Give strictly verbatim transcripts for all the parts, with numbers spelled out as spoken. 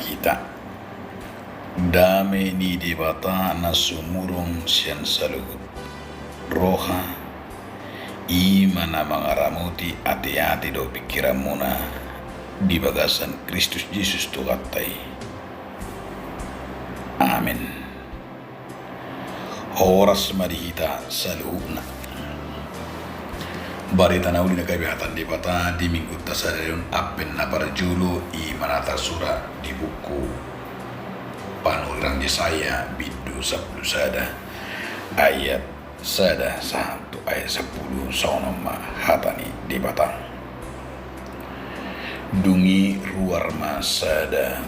hita. Dame ni Debata na sumurung sian saluhut roha, i ma na mangaramoti ateate dohot pingkiranmuna di bagasan Kristus Jesus Tuhanta i. Amen. Horas ma di hita saluhutna. Barita na uli na gabe hata ni Debata di Minggunta sadari on, Advent na parjolo, i ma na tarsurat di buku panurirang Jesaya bindu sampulu sada, ayat sada sahat tu ayat sampulu. Songon on ma hata ni Debata. Dung i ruar ma sada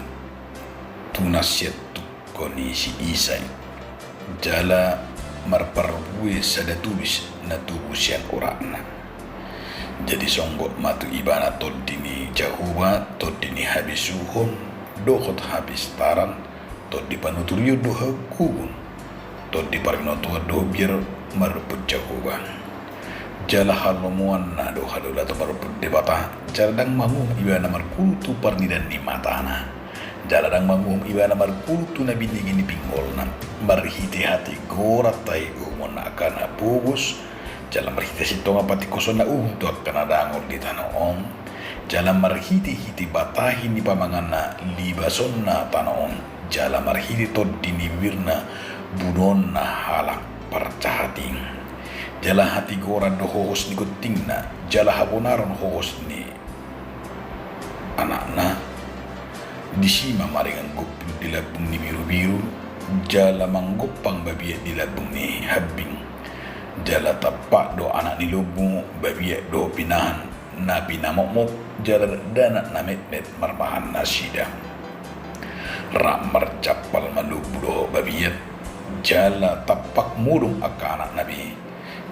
tunas sian tungko ni si Isai, jala marparbue sada tubis na tubu sian uratna. Jadi songgot ma tu ibana tondi ni Jahowa, tondi ni habisuhon dohot hapistaran, tondi panuturion dohot hagogoon, tondi parbinotoan dohot biar mardophon Jahowa. Jala halomoanna do hadolaton mardophon Debata, jala ndang manguhum ibana markuru tu parnidaan ni matana, jala ndang manguhum ibana markuru tu na binege ni pinggolna. Marhitehite goran tahi uhumonna angka na pogos, jala marhite sintonga patingkosonna uhum tu angka na dangol di tano on, jala marhitehite batahi ni pamanganna libasonna tano on, jala marhite tondi ni bibirna bunuonna halak parjahat i. Jala hatigoran do hohos ni gontingna, jala habonaron hohos ni anakna. Disi ma maringan gompil di lambung ni birubiru, jala manggompang babiat di lambung ni hambing. Jala tampak do anak ni lombu, babiat dohot pinahan na pinamokmok, jala dakdanak na metmet marmahan nasida. Rap marjampal ma lombu dohot babiat, jala tampak modom angka anakna be.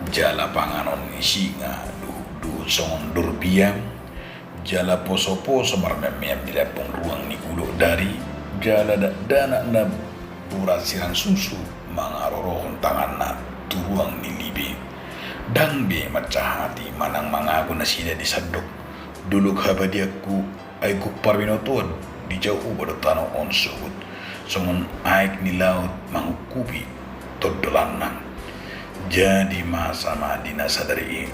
Jala panganon ni singa duhutduhut songon dorbia, jala posoposo marmeammeam di lambung ruang ni gulok dari, jala dakdanak na borat sirang susu mangarorohon tanganna tu ruang ni libe. Ndang be mansahati manang mangago nasida di sandok dolok habadiaonku, ai gok parbinotoan di Jahowa do tano on sogot songon aek ni laut mangungkupi tondolanna. Jadi masa ma di na sadari i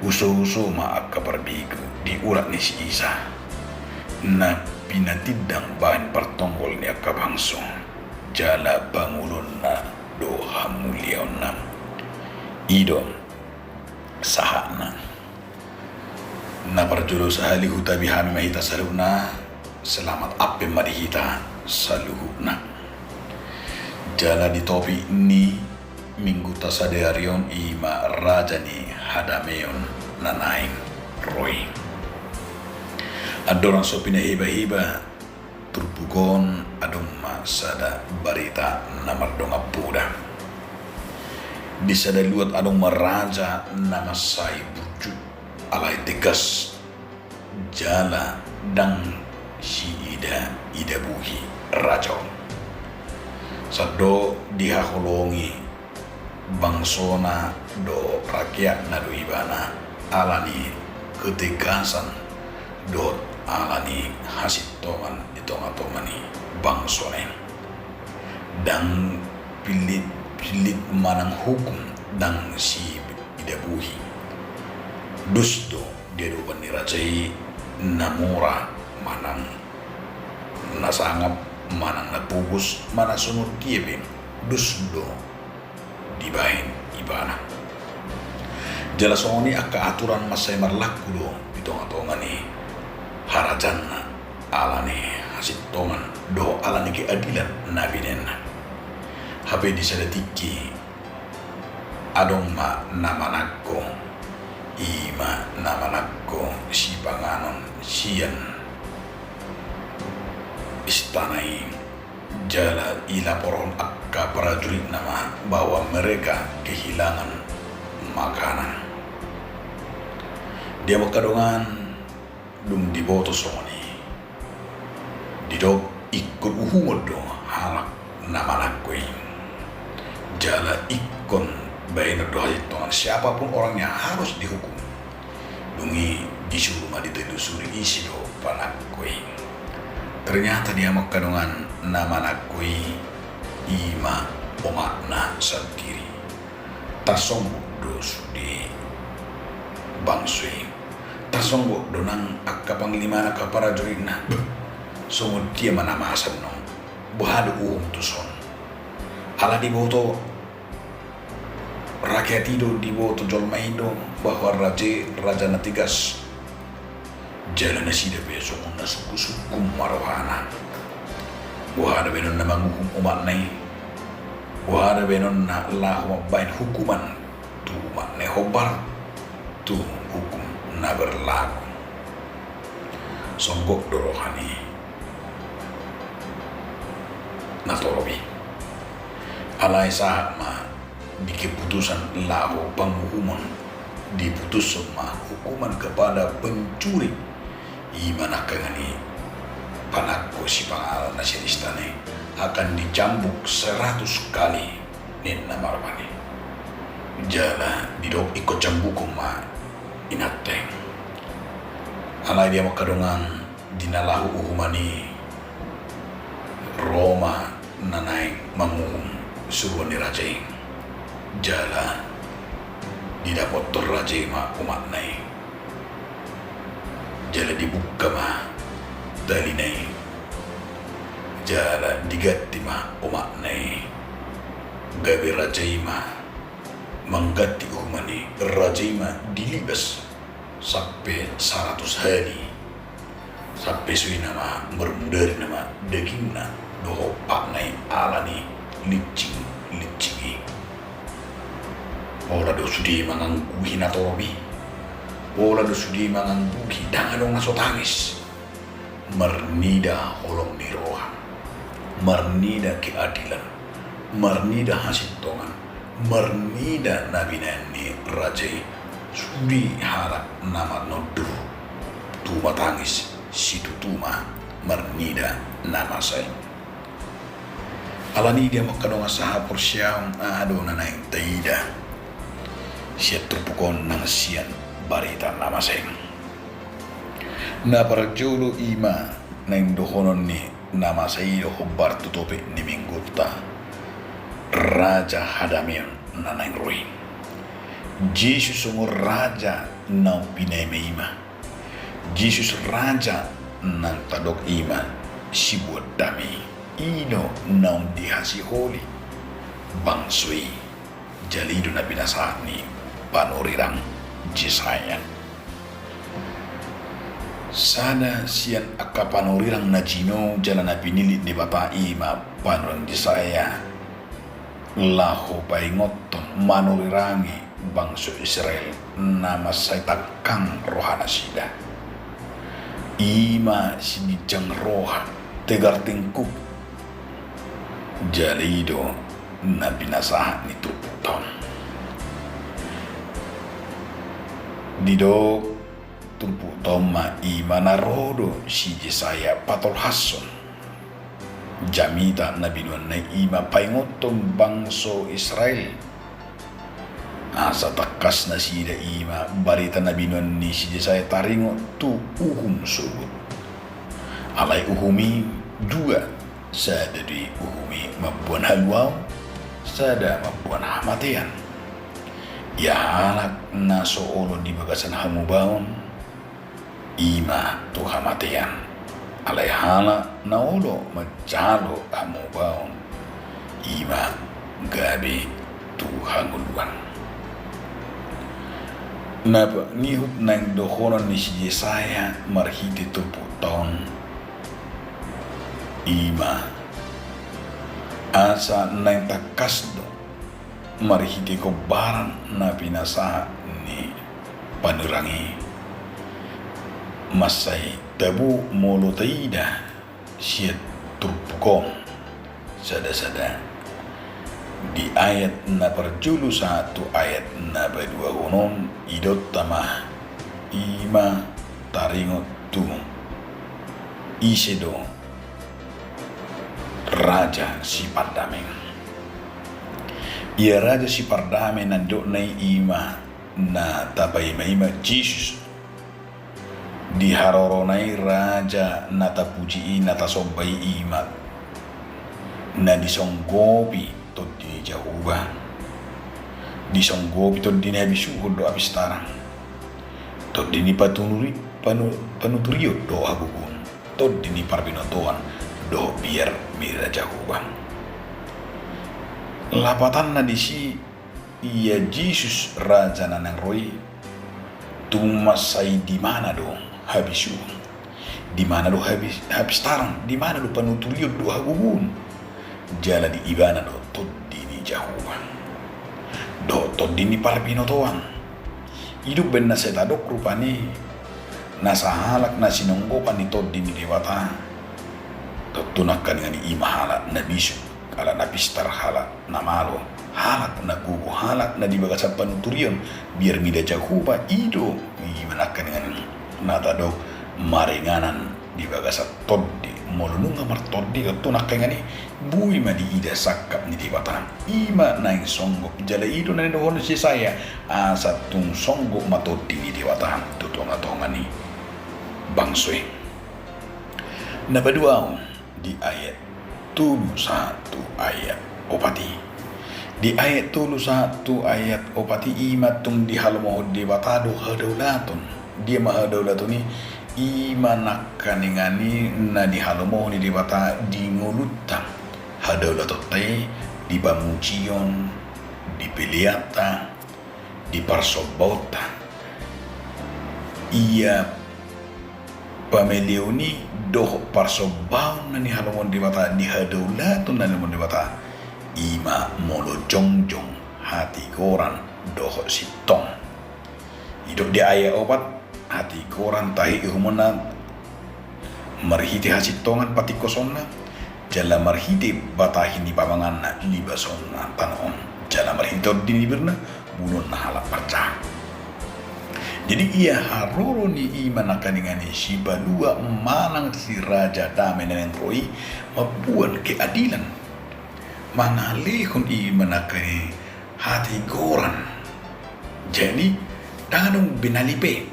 usouso ma angka parbegu di urat ni si Isai, na pinatindang bahen partonggol ni angka bangso, jala pangulonna do hamuliaonna. I do sahatna. Na parjolo sahali hutabi hami ma hita saluhutna, selamat Advent ma di hita saluhutna. Jala di topik ni Minggunta sadari on, i ma raja ni hadameon na naeng ro i. Andorang so pinahibaheba turpuk on, adong ma sada barita na mardongan poda. Di sada luat adong ma raja na mansai burju, alai tegas, jala ndang siidaida buhi raja on. Sandok dihaholongi bangsona dohot rakyatna do ibana ala ni ketegasan dohot ala ni hasintongan di tongatonga ni bangsona i. Ndang pilitpilit manang hukum ndang siidabuhi. Dos do di adopan ni raja i na mora manang na sangap manang na pogos manang songon dia pe, dos do dibahen ibana. Jala songon i angka aturan mansai marlaku do di tongatonga ni harajaonna ala ni hasintongan dohot ala ni keadilan na binenna. Hape di sada tingki adong ma na manangko, i ma na manangko sipanganon sian istana i, jala ilaporhon angka prajuritna ma bahwa mereka kehilangan makanan. Di angka dongan, dung diboto songon i, didok ingkon uhumon do halak na manangko i. Jala ingkon bahenon do hasintongan, siapapun orangnya harus dihukum. Dung i disuru ma ditelusuri ise do panangko i. Ternyata di hamu angka dongan, na manangko i, i ma omakna sandiri. Tarsonggop do sude bangso i. Tarsonggop do nang angka panglimana, angka prajuritna. Beh, songon dia ma na masa annon? Boha do uhum tuson? Ala diboto rakyat i do, diboto jolma i do bahwa raja i raja na tegas. Jala nasida pe songon na sungkun-sungkun ma rohana. Boha do baenonna manguhum umakna i? Boha do baenonna laho mambaen hukuman tu umakna i, hombar tu hukum na berlaku? Songgop do roha ni natorop i. Alai sahat ma di keputusan laho panguhumon, diputushon ma hukuman kepada pencuri. I ma nangkaningan i panangko sipanganon na sian istana i, akan dicambuk seratus kali, ninna ma rupani. Jala didok ingkon cambukhon ma inanta i. Alai di hamu angka dongan, di na laho uhuman i, ro ma na naeng manguhum suruan ni raja i. Jala didapothon raja i ma umakna i. Jala dibuka ma talina i. Jala diganti ma umakna i. Gabe raja i ma mangganti uhuman i, raja i ma dilibas sampe saratus hali. Sampe songon i nama marmudari nama dagingna dohot patna i ala ni lincing-lincing i. Pola do sude mangangguhi natorop i. Pola do sude mangangguhi, ndang adong na so tangis. Marnida holong ni roha, marnida keadilan, marnida hasintongan, marnida na binaen ni raja i, sude halak na manondur tu matangis situtu ma marnida na masa i. Alani i di hamu angka dongan sahaporseaon, aha do na naeng taida sian turpuk on nang sian barita na masa i? Na parjolo i ma naeng dohonon ni na masa i do hombar tu topik ni minggunta, Raja Hadameon na naeng ro i. Jesus songon raja naung pinaima-ima. Jesus raja naung tadok i ma sibuat dame i. I do naung dihasiholi bangso i. Jala i do na pinasahat ni panurirang Jesaya. Sada sian angka panurirang na jinou jala na pinillit Debata i ma panurirang Jesaya laho paingothon, manurirangi bangso Israel na mansai tangkang rohanasida. I ma siginjang roha, tegar tengkuk. Jala i do na pinasahat ni turpukta on. Didok turpukta on ma i ma na ro do si Jesaya patolhashon jamita na binoanna i ma paingothon bangso Israel. Asa tangkas nasida i ma barita na binoan ni si Jesaya taringot tu uhum sogot. Alai uhum i dua, sada do i uhum i mamboan haluaon, sada mamboan hamatean. Ia halak na so olo di bagasan hamubaon, i ma tu hamatean. Alai halak na olo manjalo hamubaon, i ma gabe tu hangoluan. Na pangihut naeng dohonon ni si Jesaya marhite turpukta on, i ma asa naeng tangkas do marhite hombaran na pinasahat ni panurirang i, mansai tabo molo taida sian turpuk on sada-sada. Di ayat na parjolo sahat tu ayat na paduahon on, idaonta ma i ma taringot tu ise do Raja Sipardame. Ia Raja Sipardame na nidokna i, i ma na tapaima-ima Jesus. Di harorona i raja na tapuji i, na tasomba i, i ma na disonggopi Tondi ni Jahowa. Disonggopi tondi ni habisuhon dohot hapistaran, tondi ni patunuri-, panu-, panuturion dohot hagogoon, tondi ni parbinotoan dohot biar mida Jahowa. Lapatanna disi, ia Jesus raja na naeng ro i, tung mansai di mana do habisuhon, di mana do habis-, hapistaran, di mana do panuturion dohot hagogoon. Jala di ibana do Tondi ni Jahowa dohot tondi ni parbinotoan. I do umbahen na sai tadok rupani na sahalak na sinonggopan ni Tondi ni Debata. Tontu nangkaningan i, i ma halak na bisuk, halak na pistar, halak na malo, halak na gogo, halak na di bagasan panuturion biar mida Jahowa. I do i ma nangkaningan i na tadok maringanan di bagasan tondi. Molo nunga martondi, tontu nangkaningan i boi ma diida sangkap ni Debata. I ma naeng songgop, jala i do na nidokhon si Jesaya, asa tung songgop ma Tondi ni Debata tu tongatonga ni bangso i. Na paduahon, di ayat tolu sahat tu ayat opat i. Di ayat tolu sahat tu ayat opat i, i ma tung dihalomohon Debata do hadaulaton. Dia ma hadaulaton i? I ma nangkaningan i na dihalomohon ni Debata di ngolunta. Hadaulatonta i di pamujion, di peleanta, di parsombaonta. Ia pameleon i dohot parsombaon na nihalomohon Debata, di hadaulaton na nihalomohon Debata, i ma molo jongjong hatigoran dohot sintong. Didok di ayat opat, hatigoran tahe ihumonna marhite hasintongan patingkosonna, jala marhite batahi ni pamanganna libasonna tano on, jala marhite tondi ni birna bulonna halak parjaha. Jadi ia haroro ni i ma nangkaningan i sipalua manang si Raja Dame na naeng ro i mamboan keadilan, mangalehon i ma nangkaningan i hatigoran. Jadi ndang adong be na lepe.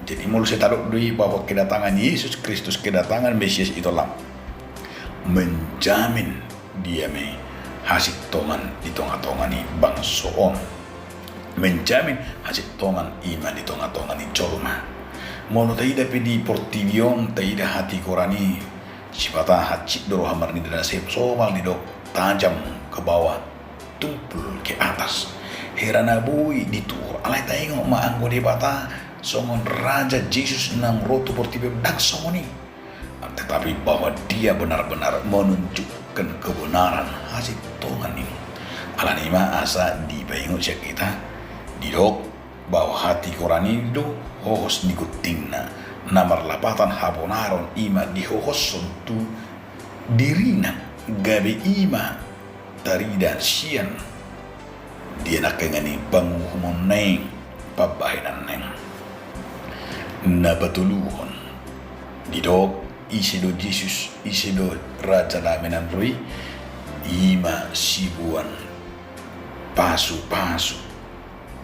Jadi molo sai tadok do i bahwa kedatangan Yesus Kristus, kedatangan Mesias itu lam menjamin dia ma i hasintongan di tongatonga ni bangso on. Menjamin hasintongan i ma di tongatonga ni jolma. Molo taida pe di portibi on, taida hatigoran i, sipata hansit do roha marnida, na sai somal didok tajam ke bawah, tumpul ke atas. Hera na boi dituhor. Alai taingot ma, anggo Debata songon Raja Jesus naung ro tu portibi on, ndang songon i. Tetapi bahwa Dia benar-benar menunjukkan kebenaran hasintongan i. Alani i ma asa dipaingot sian hita, didok bahwa hatigoran i do hohos ni guntingna, na marlapatan habonaron i ma dihohoshon tu dirina, gabe i ma tarida sian dia nangkaningan i panguhumon naeng, pambahenan naeng. Na patoluhon, didok ise do Jesus, ise do Raja Dame na naeng ro i, i ma siboan pasupasu.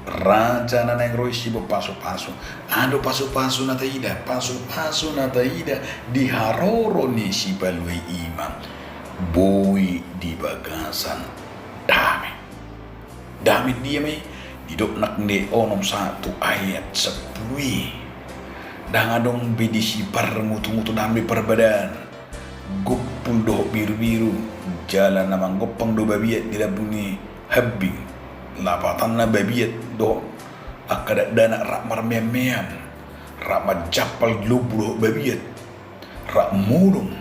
Raja na naeng ro i siboan pasupasu. Aha do pasupasu na taida? Pasupasu na taida di haroro ni sipalua i, i ma boi di bagasan dame. Dame dia ma i? Didok nang di onom sahat tu ayat sampulu i. Ndang adong be disi parmutungutu, ndang be parbadaan. Gompul dohot birubiru, jala na manggompang do babiat di lambung ni hambing. Lapatanna babiat dohot angka dakdanak rap marmeammeam, rap manjampal di lombu dohot babiat, rap modom,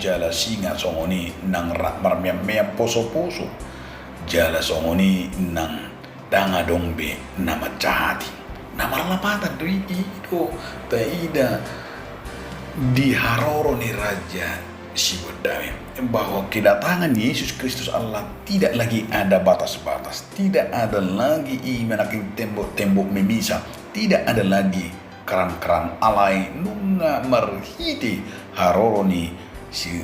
jala singa songon i nang rap marmeammeam posoposo, jala songon i nang ndang adong be na manjahati. Na marlapatan do i, i do taida di haroro ni Raja siboan dame, bahwa kedatangan Yesus Kristus Allah tidak lagi ada batas-batas, tidak ada lagi i ma nangkin tembok-tembok memisah, tidak ada lagi keran-keran, alai nunga marhite haroro ni si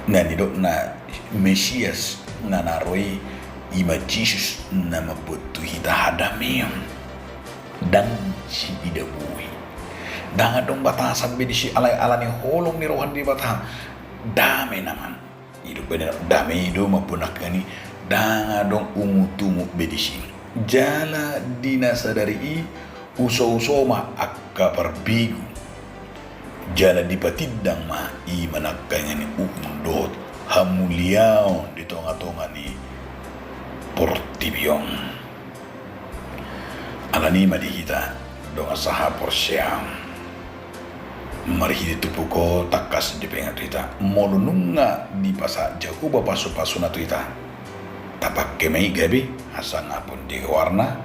na nidokna Mesias na naeng ro i, i ma Jesus na mambuat tu hita hadameon. Ndang siida boi. Ndang adong batasan be disi, alai ala ni holong ni roha ni Debata, dame nama. I do bene, dame i do mamboan nangkaning i, ndang adong ungut-ungut be disi. Jala di na sadari i, uso-uso ma angka parbegu. Jala dipatindang ma i ma nangkaning i uhum dohot hamuliaon di tonga-tonga ni portibi on. Alani i ma di hita dongan sahaporseaon, marhite turpuk on tangkas dipaingot hita, molo nunga dipasahat Jahowa pasu-pasuna tu hita, tapangke ma i gabe hasangapon di goarna,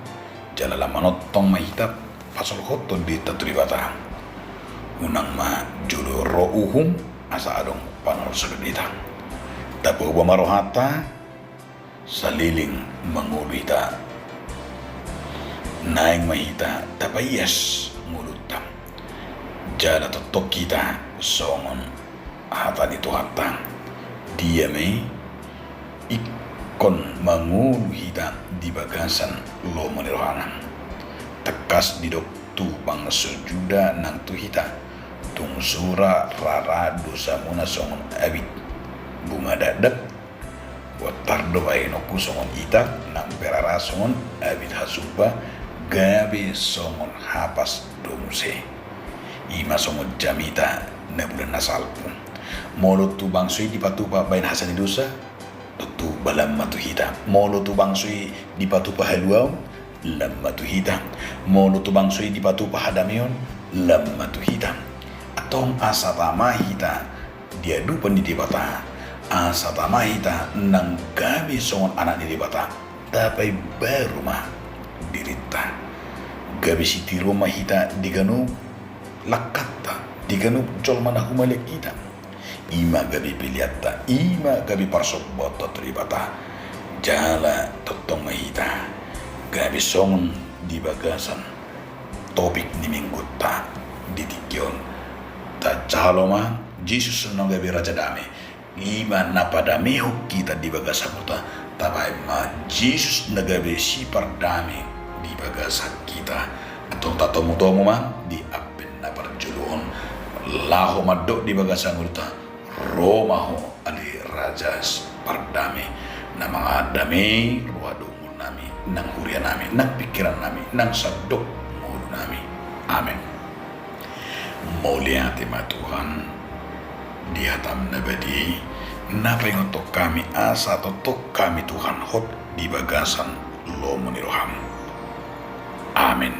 jala lam manongtong ma hita pasolhothon dirinta tu Debata. Unang ma jolo ro uhum asa adong panolsonon di hita. Tapaboa ma rohanta, saleleng mangolu hita, naeng ma hita tapaias ngolunta. Jala tongtong hita songon hata ni Tuhanta. Dia ma i ingkon mangolu hita di bagasan lomo ni rohana. Tangkas didok tu bangso Juda nang tu hita, tung sura rara dosamuna songon abit bunga dakdak, boantar do bahenonku songon itak, nang pe rara songon abit hasumba, gabe songon hapas do muse. I ma songon jamita na bulan na salpu. Molo tu bangso i dipatupa bahen hasa ni dosa, tontu ba lam ma tu hita. Molo tu bangso i dipatupa haluaon, lam ma tu hita. Molo tu bangso i dipatupa hadameon, lam ma tu hita. Antong asa tama hita di adopan ni Debata, asa tama hita nang gabe songon anak ni Debata, tapaimbaru ma dirinta. Gabe sitiruon ma hita di ganup langkanta, di ganup jolma na humaliang hita. I ma gabe peleanta, i ma gabe parsombaonta tu Debata. Jala tongtong ma hita gabe songon di bagasan topik ni minggunta di tingki on. Tajalo ma Jesus na gabe Raja Dame. I ma na padamehon hita di bagasan ngolunta. Tabahen ma Jesus na gabe sipardame di bagasan hita. Antong tatomutomu ma di amben na parjolo on, laho mandok di bagasan ngolunta: Ro ma Ho ale Raja Pardame, na mangahandamei roha dohot ngolunami, nang hurianami, nang pingkirannami, nang sandok ngolunami. Amen. Mauliate ma Tuhan di hataM na badia i, na paingothon hami asa tongtong hami, Tuhan, hot di bagasan lomo ni rohaM. Amen.